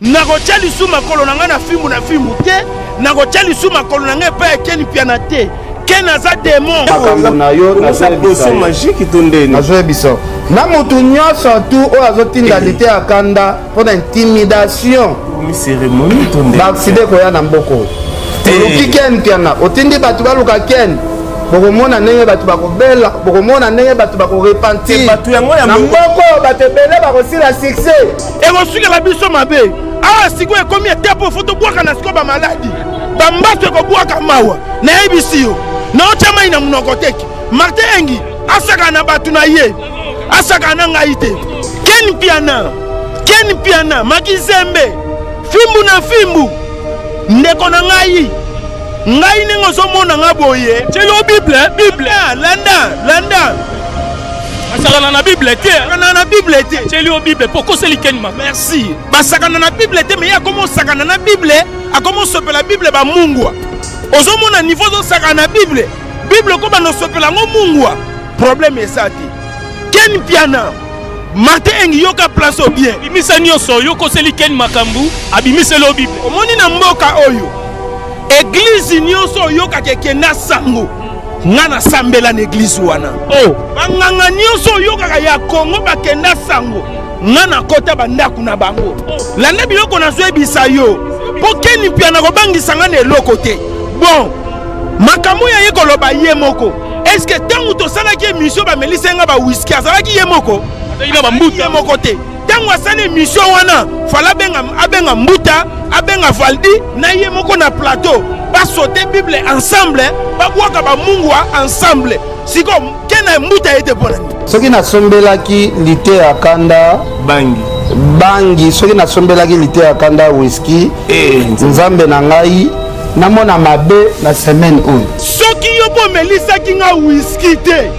Nakotya lisu makolo na ngai na fimbu na fimbu te, nakotya lisu makolo na ngai epai ya Ken Mpiana te. Ken aza demon. Makambo na yo nazoyebisa magique to ndeni? Nazoyebisa na motu nyonso tu oyo azotinda eh. lite ya kanda mpo na intimidation, baaksida ekoya na mboka oyo. Oluki Ken Mpiana, otindi bato baluka Ken, bokomona ndenge bato bakobela, bokomona ndenge bato bakorepentir na mboka oyo. Bato ebele bakosila succès. Ekosukela biso mabe awa. Sikoyo ekomi etape ofo tobwaka na sikoyo bamaladi, bambato ekobwaka mawa. Nayebisi yo, naotya mai na monoko teke. Martin Engi asakana na bato na ye, asakana na ngai te. Ken Mpiana, Ken Mpiana Makizembe, fimbu na fimbu, ndeko na ngai. Ngai ndenge ozomona nga boye, Tielo Bible, Bible. Landa, landa. Basakana na Bible te. Basakana na Bible te. Tieli yo Bible mpo okoseli Ken ma. Merci. Basakana na Bible te, me ye akoma osakana na Bible, akoma osopela Bible bamungwa. Ozomona niveau ozosakana na Bible, Bible okobanda osopela yango mungwa, problème eza te. Ken Mpiana, Martin Engi, yoka place au bien. Bimisa nyonso yo okoseli Ken makambo, abimiseli yo Bible. Omoni na mboka oyo, église nyonso oyokaka ekenda sango, nga nasambela na église wana. Oh. Banganga nyonso oyokaka ya Kongo bakenda sango, nga nakota bandako na bango. Landa biloko nazoyebisa yo, mpo Ken Mpiana kobangisa nga na eloko te. Bon, makambo oyo aye koloba ye moko, est-ce ntango tosalaki émission bamelisi nga bawiski, azalaki ye moko? Azalaki na bambuta. Ye moko te. Ntango asali émission wana, fala abenga, abenga mbuta, abenga Valdi na ye moko na plateau, basote Bible ensemble, babwaka bamungwa ensemble. Siko kena mbuta ye te, mpo na nini? Soki nasombelaki lite ya kanda bangi, bangi, soki nasombelaki lite ya kanda whisky, Eh, Nzambe na ngai, namona mabe na semaine oyo. Soki yo mpo omelisaki nga whisky te,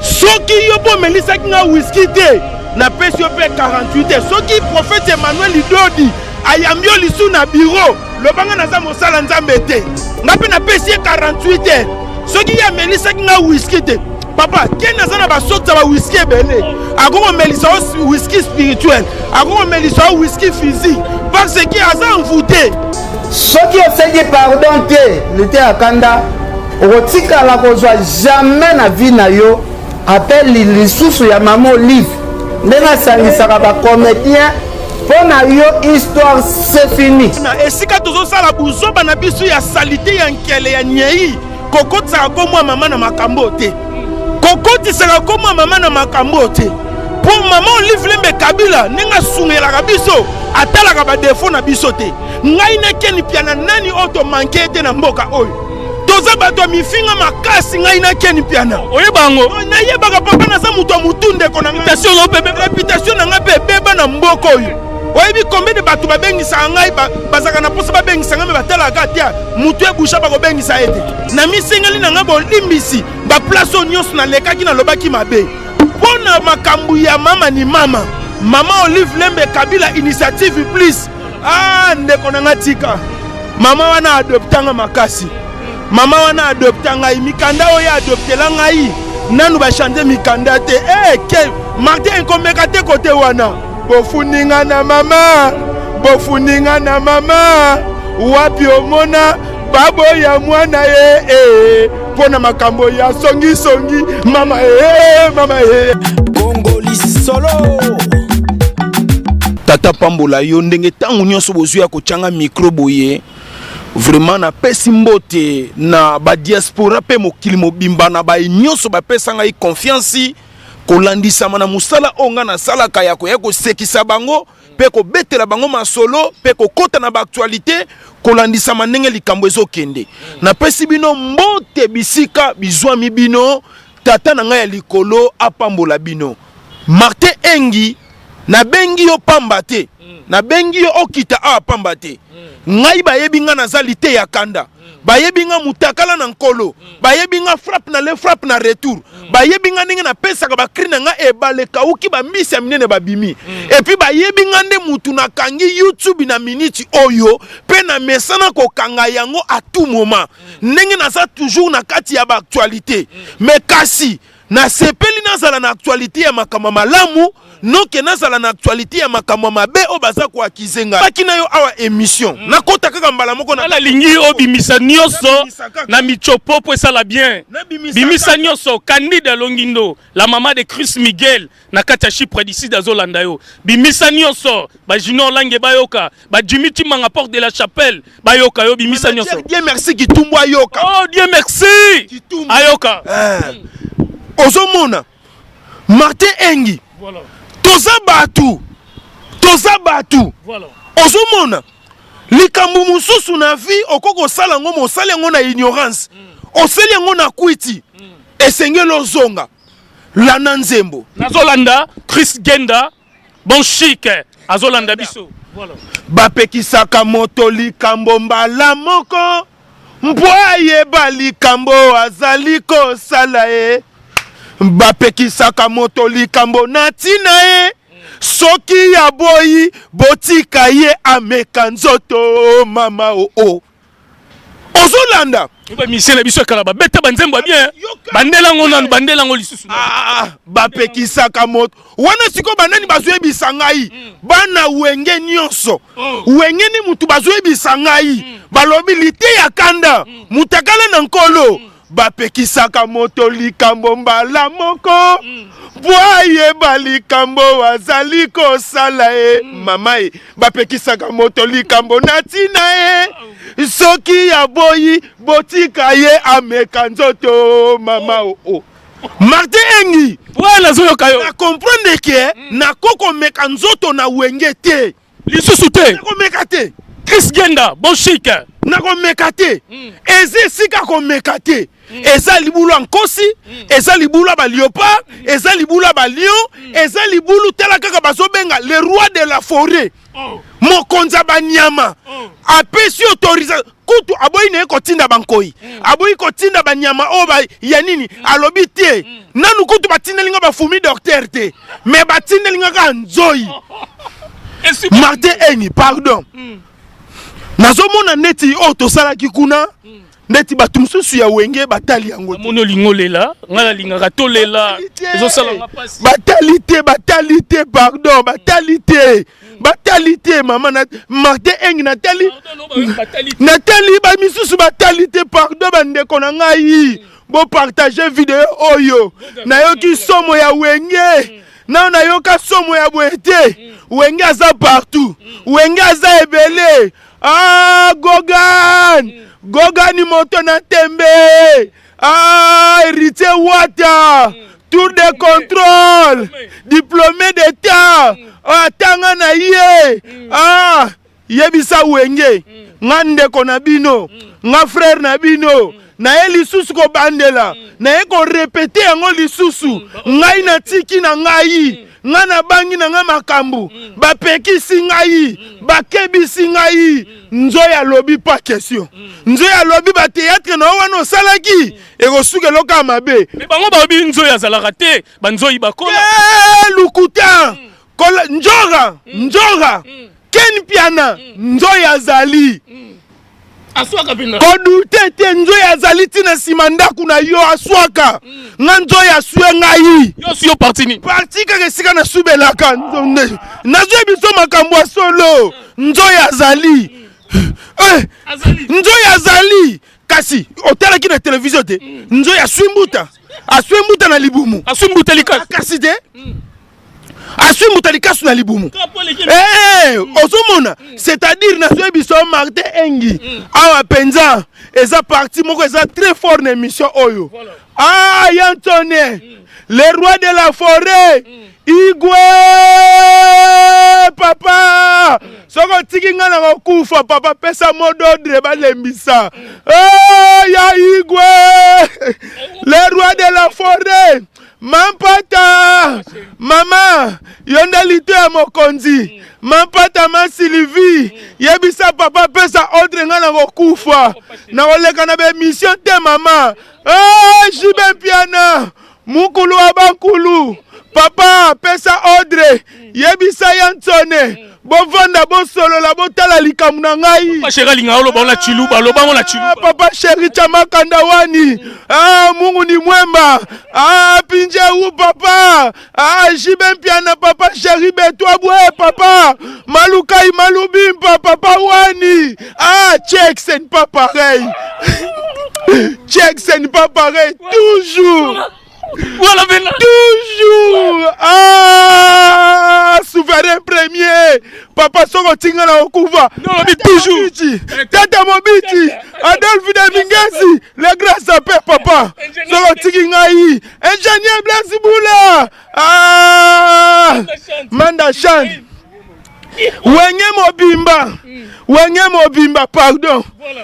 soki yo mpo omelisaki nga whisky te, napesi yo mpe 48 te. Soki prophète Emmanuel Lidodi ayambi yo lisu na bureau, lobanga naza mosala Nzambe te, nga mpe napesi ye 48 te. Soki ye amelisaki nga whisky te, papa Ken aza na basorte ya bawiski ebele. Akoki komelisa yo whisky spirituel, akoki komelisa yo whisky physique, parce que aza envoûté. Soki osengi pardon te, lite ya kanda, okotikala kozwa jamais na vie na yo appel lisusu ya mama Olive ndenge asangisaka bacomédien mpo na yo. Histoire, c'est fini. Na esika tozosala buzoba na biso ya salite, ya nkele, ya nyei, kokotisaka komwa mama na makambo te, kokotisaka komwa mama na makambo te, mpo mama Olive Lembe Kabila, ndenge asungelaka biso, atalaka badefo na biso te. Ngai na Ken Mpiana, nani oyo tomanke te na mboka oyo? Toza bato ya mifinga makasi, ngai na Ken Mpiana. Oyeba yango? Nayebaka, papa. Naza moto ya motu, ndeko na ngai. Réputation no mpe. Réputation na ngai mpe ebeba na mboka oyo. Oyebi combien de bato babengisaka ngai, bazalaka na mposa babengisa ngai, me batalaka te motu ebusha, bakobengisa ye te. Na misengeli na ngai bolimbisi baplace oyo nyonso nalekaki, nalobaki mabe mpo na makambo ya mama ni mama, mama Olive Lembe Kabila, Initiative Plus. Ah, ndeko na ngai, tika mama wana adoptanga makasi. Mama wana adopta ngai, mikanda oyo adoptela ngai nanu bachange mikanda te. Eh, ke Martin ekomeka te kote wana. Bofuninga na mama, bofuninga na mama wapi? Omona baboya mwana ye eh, mpo na makambo ya songisongi. Mama eh, mama eh. Kongo lisolo. Tata pambola yo ndenge ntango nyonso bozwi ya kotyanga micro boye. Vraiment, napesi mbote na badiaspora mpe mokili mobimba, na baye nyonso bapesa ngai confiance kolandisama na mosala oyo ngai nasalaka ya koya kosekisa bango mpe kobetela bango masolo mpe kokɔta na baactualité kolandisama ndenge likambo ezokende. Napesi bino mbote bisika bizwami bino. Tata na ngai ya likolo apambola bino. Martin Engi, nabengi yo pamba te, nabengi yo okita awa pamba te. Ngai bayebi ngai naza lite ya kanda, bayebi nga mutakala na nkolo, bayebi nga frappe na le frappe na retour, bayebi nga ndenge napesaka bacri na nga, ebale kauki, bambisi ya minene babimi. Et puis bayebi nga nde mutu nakangi YouTube na miniti oyo, mpe na mesana kokanga yango à tout moment, ndenge naza toujours na kati ya baactualité. Mais kasi nasepeli nazala na actualité ya makambo malamu. Noke nazala na actualité ya makambo ya mabe oyo baza koakize ngai. Baki na yo awa émission. Nakota kaka mbala moko na Nalingi obimisa nyonso na michopo po esala bien. Bimisa nyonso. Candide Longindo, la maman de Chris Miguel na kati ya Chypre du Sud azolanda yo. Bimisa nyonso, ba Junior Lange bayoka, ba Jimmy Timanga porte de la chapelle bayoka yo, bimisa nyonso. Dieu merci Kitumbu ayoka. Oh Dieu merci. Kitumbu ayoka. Ozomona Martin Engi. Voilà. Toza batu. Toza batu. Voilà. Ozomona likambo mosusu na vie okoki kosala yango, mosali yango na ignorance, osali yango na kwiti, esengeli ozonga landa nzembo. Nazolanda Chris Genda, bon chic, azolanda biso. Voilà. Bapekisaka moto likambo mbala moko mpo ayeba likambo azali kosala ye. Bapekisaka moto likambo na ntina ye, soki aboyi botika ye ameka nzoto mama o o. Ozolanda ba misele biso ekala babeta banzembo ya bien, bandela yango nanu, bandela yango lisusu. Ah, bapekisaka moto wana sikoyo banani bazoyebisa ngai? Bana Wenge nyonso, Wenge ni mutu bazoyebisa ngai, balobi lite ya kanda mutakala na nkolo. Bapekisaka moto likambo mbala moko mpo ayeba likambo azali kosala ye. Mama ye, bapekisaka moto likambo na ntina ye, soki aboyi botika ye ameka nzoto mama o o. Martin Engi. Ouais, nazoyoka yo. Na comprendre ke nakokomeka nzoto na Wenge te. Lisusu te. Nakomeka te. Chris Genda, bon chic. Nakomeka te. Eza esika komeka te. Eza libulu ya nkosi, eza libulu ya baléopard, eza libulu ya balion, eza libulu. Tala kaka bazobenga le roi de la forêt, mokonzi ya banyama. Apesi autorisation kutu, aboyi na ye kotinda bankoi, aboyi kotinda banyama oyo ya nini. Alobi te, nanu kutu batindeli nga bafumi docteur te, mais batindeli nga kaka nzoi. Martin Engi, pardon, nazomona neti oyo tosalaki kuna, ndeti bato mosusu ya Wenge batali yango te. Namoni olingi olela, ngai nalingaka tolela, ezosalanga mpasi. Batali te, batali te, pardon, batali te, batali te. Mama na Martin Engi, natali, natali bamisusu batali te. Pardon, bandeko na ngai, bopartage video oyo. Nayoki somo ya Wenge, nano nayoka somo ya boye te. Wenge aza partout, Wenge aza ebele. Ah, Gogan, Gogani moto na tembe. Ah, héritier Wata, tour de contrôle, diplômé d'état, atanga na ye. Ah, yebisa Wenge, nga ndeko na bino, nga frère na bino, naye lisusu kobandela, naye korépéter yango lisusu. Ngai natiki na ngai, ngai nabangi na ngai makambo bapekisi ngai, bakebisi ngai. Nzoi alobi pas question, nzoi alobi bathéâtre na yo wana osalaki ekosuka eloko ya mabe. Mais bango balobi nzoi azalaka te, banzoi bakola. Lukuta. Njora, njora Ken Piana, nzoi azali. Aswaka mpenza. Kodute te, nzoi azali ntina nsima ndako na yo aswaka. Nga nzoi aswe ngai. Yo si yo parti nini? Parti kaka esika nasubelaka. Nazwi biso makambo ya solo, nzoi azali. Azali. Nzoi azali, kasi otalaki na televizio te, nzoi aswi mbuta, aswi mbuta na libumu. Aswi mbuta likasi. Kasi te, aswi mbuta likasu na libumu. Ozomona, c'est-à-dire nazoyebi biso Martin Engi awa mpenza eza parti moko eza très fort na émission oyo. Ah, Yantone, le roi de la forêt, Igwe papa, soki otiki ngai na kokufa, papa, pesa mot d'ordre balembisa. Ya Igwe, le roi de la forêt, mampata mama, yo nde lito ya mokonzi. Mampata ma Sylvie, yebisa papa pesa ordre, ngai na kokufa, nakoleka na baémission te mama. JB Mpiana, mukulu wa bankulu. Papa pesa ordre, yebisa ya Nsone, bovanda bosolola botala likambo na ngai. Papa chéri alinga oloba ngo na Tshiluba, loba ngo na Tshiluba. Ah, papa chéri Chamakanda wani. Ah, Mungu ni mwema. Ah, pinje u papa. Ah, Jibe Mpiana papa chéri betwa bwe papa. Malukai malubimpa papa wani. Ah, check ce n'est pas pareil. Check ce n'est pas pareil toujours. Voilà maintenant. Toujours. Ah, souverain premier. Papa soko tinga na okuva. Non, mais toujours. Tata Mobiti, Adolphe Domingezi, le grand sapeur papa. Soko tiki ngai. Ingénieur Blaise Boula. Ah, Manda Chan. Wenge Mobimba. Wenge Mobimba, pardon.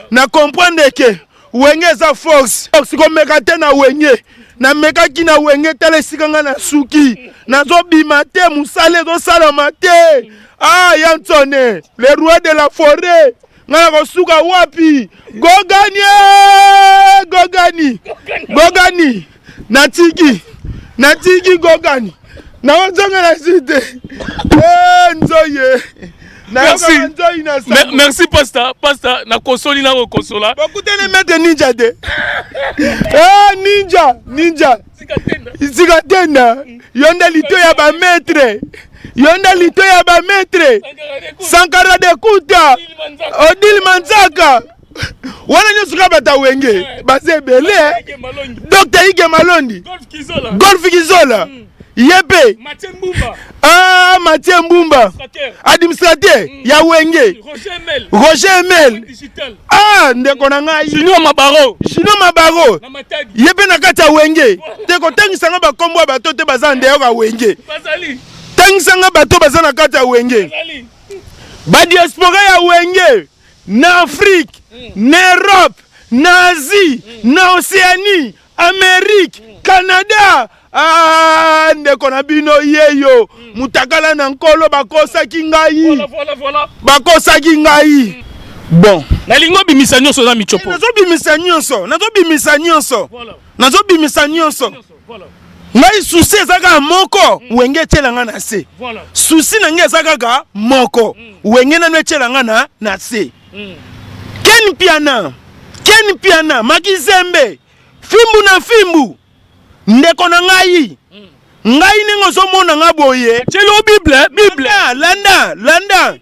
Na comprendre que Wenge eza force. Komeka te na Wenge. Namekaki na Wenge, tala esika nga na suki. Nazobima te, mosala ezosalama te. Ah, Yansone, le roi de la forêt. Nga nakosuka wapi? Gogani, Gogani. Gogani. Natiki. Natiki Gogani. Nakozonga na site. Eh, nzoye. Merci. Merci pasteur, pasteur na kosoli na kokosola. Bakutene maître ninja te. Eh ninja, ninja. Sika tenda. Yo nde lito ya ba maître. Yo nde lito ya ba maître. Sankara de Kuta. Odile Manzaka. Wana nyonso kaka bato ya Wenge baza ebele. Dr Ige Malondi. Golf Kizola. Ye mpe ah, Mathieu Mbumba administrateur ya Wenge. Roger Emel. Ah, ndeko na ngai Junior Mabaro. Junior Mabaro ye mpe na kati ya Wenge te. Kotangisa nga bakombo ya bato te baza ndeyoko ya Wenge. Tangisa nga bato baza na kati ya Wenge. Ba diaspora ya Wenge na Afrique, na Europe, na Asie, na Océanie, Amérique, Canada. Ah, ndeko na bino yeyo mutakala na nkolo bakosaki ngai. Bakosaki ngai. Bon, nalingi obimisa nyonso na michopo. Nazobimisa nyonso, nazobimisa nyonso. Nazobimisa nyonso. Ngai souci eza kaka moko, Wenge etiela nga na se. Souci na ngai eza kaka moko, Wenge nanu etiela nga na se. Ken Mpiana, Ken Mpiana, Makizembe, fimbu na fimbu, ndeko na ngai. Ngai ndenge ozomona nga boye. Tielo Bible, Bible. Landa, landa.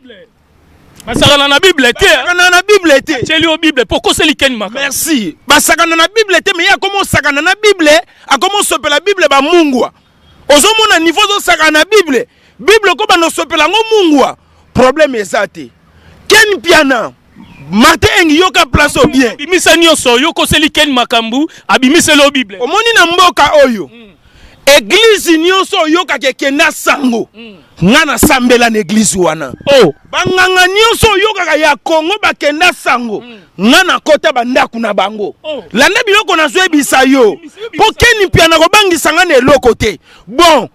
Basakana na Bible te. Basakana na Bible te. Tieli yo Bible po koseli Ken maka. Merci. Basakana na Bible te, mais ye akoma osakana na Bible, akoma osopela Bible ba mungwa. Ozomona niveau ozosakana na Bible. Bible ko bando osopela ngo mungwa. Problème eza te. Ken Mpiana, Martin Engi yoka place au bien. Abimisa nyonso, yo koseli Ken makambu, abimiseli yo Bible. Omoni na mboka oyo. Église nyonso oyokaka ekenda sango. Nga nasambela na église wana. Oh. Banganga nyonso oyokaka ya Congo bakenda sango. Nga nakota bandako na bango. Oh. Landa biloko nazoyebisa yo. Po Ken Mpiana kobangisa nga na eloko te. Bon.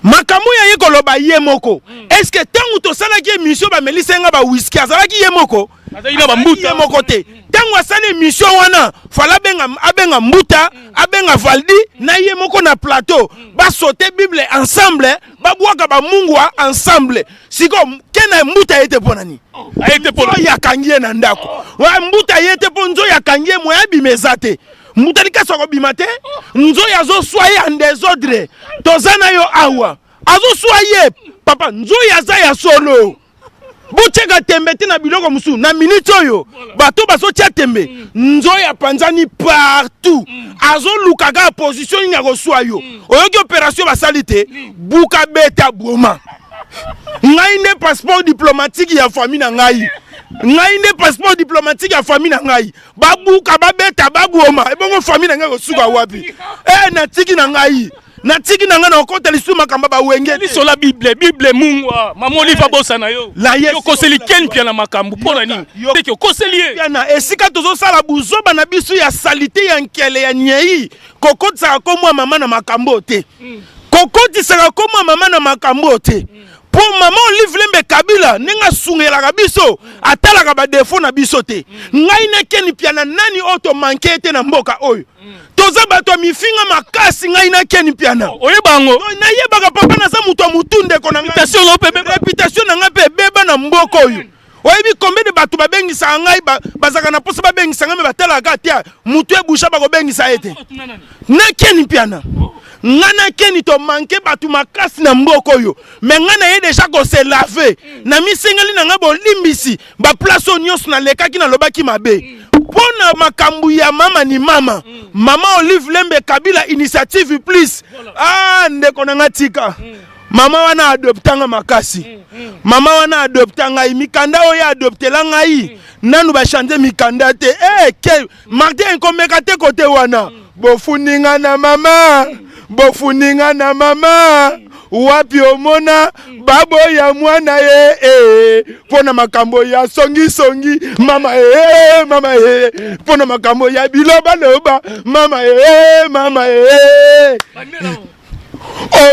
Makambo ya ye koloba ye moko. Est-ce que tangu tosalaki émission bamelisa nga ba whisky azalaki ye moko? Azalaki na ba mbuta. Ye moko te. Tangu asali émission wana, fala abenga mbuta, abenga Valdi na ye moko na plateau. Ba sauter Bible ensemble, ba bwaka ba mungwa ensemble. Siko kena mbuta ye te pona nini? Aye te pona. Nzoyi akangi ye na ndako. Wa mbuta ye te po nzoyi akangi ye moya abima eza te. Mbuta likasi akobima te. Nzoyi azoswa ye en désordre. Toza na yo awa. Azoswa ye. Papa nzoyi aza ya solo. Botiaka tembe te na biloko mosusu. Na minute oyo bato bazotia tembe. Nzoyi apanzani partout. Azoluka kaka position nini akoswa yo. Oyoki opération basali te. Buka beta boma. Ngai nde passeport diplomatique ya famille na ngai. Ngai nde passeport diplomatique ya famille na ngai. Babuka babeta baboma. Ebongo famille na ngai kosuka wapi? Eh, natiki na ngai. Natiki na ngai na okota lisusu makambo ba wenge te. Lisola Bible, Bible mungwa. Mama Olive abosa na yo. La yes. Yo koseli Ken Mpiana makambo pona nini? Yo. Teke okoseli ye. Mpiana, esika tozosala buzoba na biso ya salite ya nkele ya nyei, kokotisaka kombo ya mama na makambo te. Kokotisaka kombo ya mama na makambo te. Mpo mama Olive Lembe Kabila ndenge asungelaka biso, atalaka badefo na biso te. Ngai na Ken Mpiana, nani oyo tomanke ye te na mboka oyo? Toza bato ya mifinga makasi, ngai na Ken Mpiana. Oyeba yango? Nayebaka, papa, naza moto ya motu, ndeko na ngai. Réputation na yo mpe ebeba. Réputation na ngai mpe ebeba na mboka oyo. Oyebi combien de bato babengisaka ngai, bazalaka na mposa babengisa ngai, me batalaka te motu ebusha, bakobengisa ye te. Na Ken Mpiana, ngai na Keni tomanke bato makasi na mboka oyo, me ngai naye deja kose laver na misengeli na ngai bolimbisi baplace oyo nyonso nalekaki, nalobaki mabe mpo na makambo ya mama ni mama, mama Olive Lembe Kabila, Initiative Plus. Ah, ndeko na ngai, tika mama wana adoptanga makasi. Mama wana adopta ngai, mikanda oyo adoptela ngai nanu bachange mikanda te. Eh, ke Martin ekomeka te kote wana. Bofuninga na mama, bofuninga na mama, wapi omona baboya mwana ye eh, mpo na makambo ya songisongi, mama e, mama e, mpo na makambo ya bilobaloba, mama e, mama e.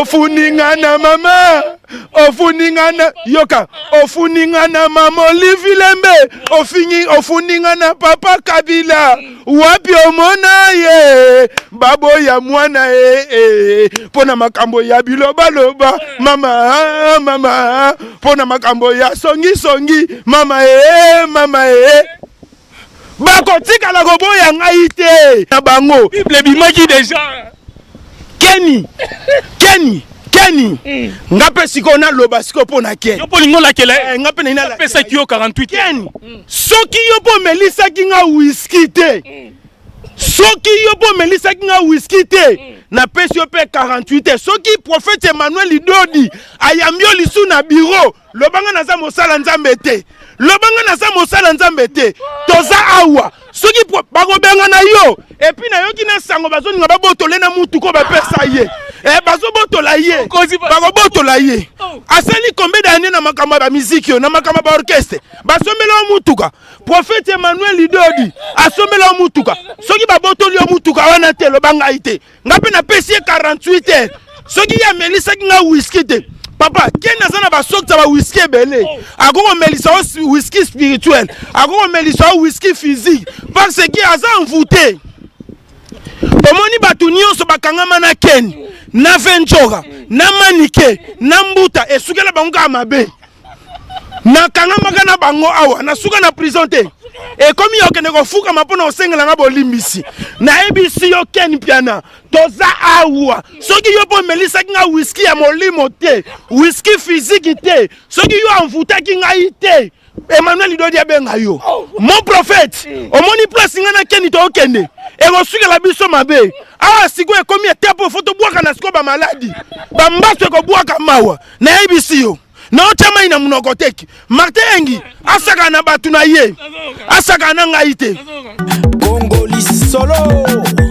Ofuninga na mama, ofuninga na, yoka, ofuninga na mama Olive Lembe, ofingi, ofuninga na papa Kabila, wapi omona ye baboya mwana ye eh, mpo na makambo ya bilobaloba, mama, mama, mpo na makambo ya songisongi, mama e, mama e. Bakotikala koboya ngai te na bango. Bible ebimaki deja. Keni, Keni, Keni, nga mpe sikoyo naloba sikoyo mpo na Keni. Yo mpo olingi olakela ye. Eh, nga mpe nalingi nalakela. Apesaki yo 48. Keni, soki yo mpo omelisaki nga whisky te, soki yo mpo omelisaki nga whisky te, napesi yo mpe 48 te. Soki prophète Emmanuel Idodi ayambi yo lisu na bureau, lobanga naza mosala Nzambe te, lobanga naza mosala Nzambe te. Toza awa, soki bakobengana yo. Et puis nayoki na sango bazolinga babotole na mutuka oyo bapesa ye. Eh, bazobotola ye, bakobotola ye. Asali combien d'année na makambo ya bamiziki oyo, na makambo ya baorchestre? Basombela yo mutuka, prophète Emmanuel Lidodi asombela yo mutuka. Soki babotoli yo mutuka wana te, loba ngai te. Nga mpe napesi ye 48 heures. Soki ye amelisaki nga whisky te, papa Ken aza na basorte ya bawhisky ebele. Akoki komelisa yo whisky spirituel, akoki komelisa yo whisky physique, parce que aza envoûté. Omoni bato nyonso bakangama na Ken, na Venjora, na Manike, na Mbuta, esukela bango kaka mabe. Nakangamaka na bango awa, nasuka na prison te. Ekomi yo okende kofukama mpo na kosengelanga bolimbisi. Nayebisi yo, Ken Mpiana, toza awa. Soki yo mpo omelisaki nga whisky ya molimo te, whisky physique te, soki yo amvutaki ngai te, Emmanuel Idodi abenga yo mon prophète. Omoni place ngai na Keni tookende, ekosukela biso mabe awa. Sikoyo ekomi etape fo tobwaka na sikoyo bamaladi, bambaso ekobwaka mawa. Nayebisi yo, naotya mai na monoko teki. Martin Engi asaka na bato na ye, asaka na ngai te. Kongo lisolo.